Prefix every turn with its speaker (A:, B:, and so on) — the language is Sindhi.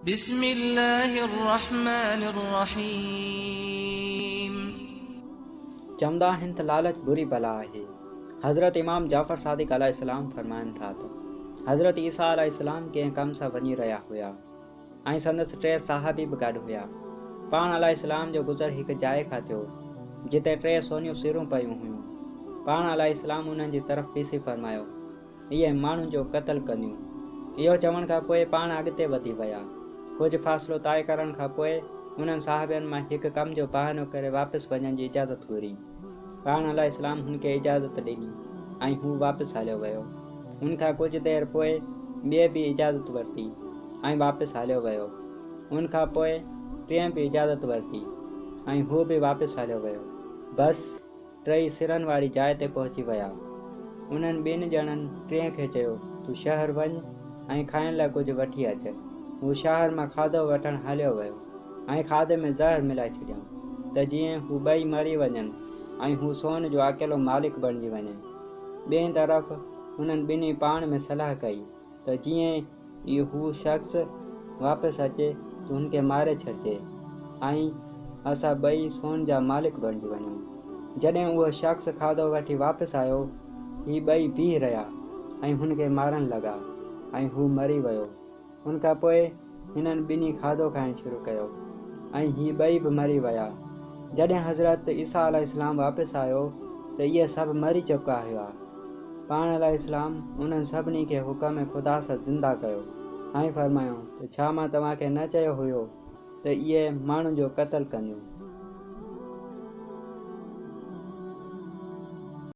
A: بسم الله الرحمٰن الرحيم.
B: چوندا آهن ته لالچ بري بلا آهي. حضرت امام جعفر صادق عليه السلام فرمائن ٿا ته حضرت عيسيٰ عليه السلام ڪنهن ڪم سان وڃي رهيا هيا ۽ سندس ٽي صحابي به گڏ هيا. پاڻ عليه السلام جو گذر هڪ جاء کان ٿيو جتي ٽي سونيون سرون پيون هيون. پاڻ عليه السلام انهن جي طرف ڏسي فرمايو. اهي ماڻهن جو قتل ڪنديون. اهو چوڻ کان پوء پاڻ اڳتي وڌي ويا. ڪجهه فاصلو طئي ڪرڻ کان پوء انهن صحابين مان هڪ ڪم جو بهانو ڪري واپس وڃڻ جي اجازت گهري. پاڻ عليه السلام هن کي اجازت ڏني ۽ هو واپس هليو ويو. ان کان ڪجهه دير پوء ٻئي به اجازت ورتي ۽ واپس هليو ويو. ان کان پوء ٽئين به اجازت ورتي ۽ هو به واپس هليو ويو. بس! ٽئي سرن واري جاء تي پهچي ويا. انهن ٻن ڄڻن ٽئين کي چيو، تون شهر وڃ ۽ کائڻ لاء ڪجهه وٺي اچ. هو شهر مان کاڌو وٺڻ هليو ويو ۽ کاڌي ۾ زهر ملائي ڇڏيائون ته جيئن هو ٻئي مري وڃن ۽ هو سون جو اڪيلو مالڪ بڻجي وڃي. ٻئي طرف انهن ٻنهي پاڻ ۾ صلاح ڪئي ته جيئن ئي هو شخص واپس اچي ته هن کي ماري ڇڏجي ۽ اسان ٻئي سون جا مالڪ بڻجي وڃون. جڏهن اهو شخص کاڌو وٺي واپس آيو، هي ٻئي بيهي رهيا ۽ هن کي مارڻ لڳا ۽ هو مري ويو. ان کان پوء هنن ٻنهي کاڌو کائڻ شروع ڪيو ۽ هي ٻئي به مري ويا. جڏهن حضرت عيسيٰ عليه السلام واپس آيو ته اهي سڀ مري چڪا هئا. پاڻ عليه السلام انهن سڀني کي حڪم خدا سان زنده ڪيو ۽ فرمايو ته ڇا مان توهان کي نه چيو هيو ته اهي ماڻهن جو قتل ڪنديون.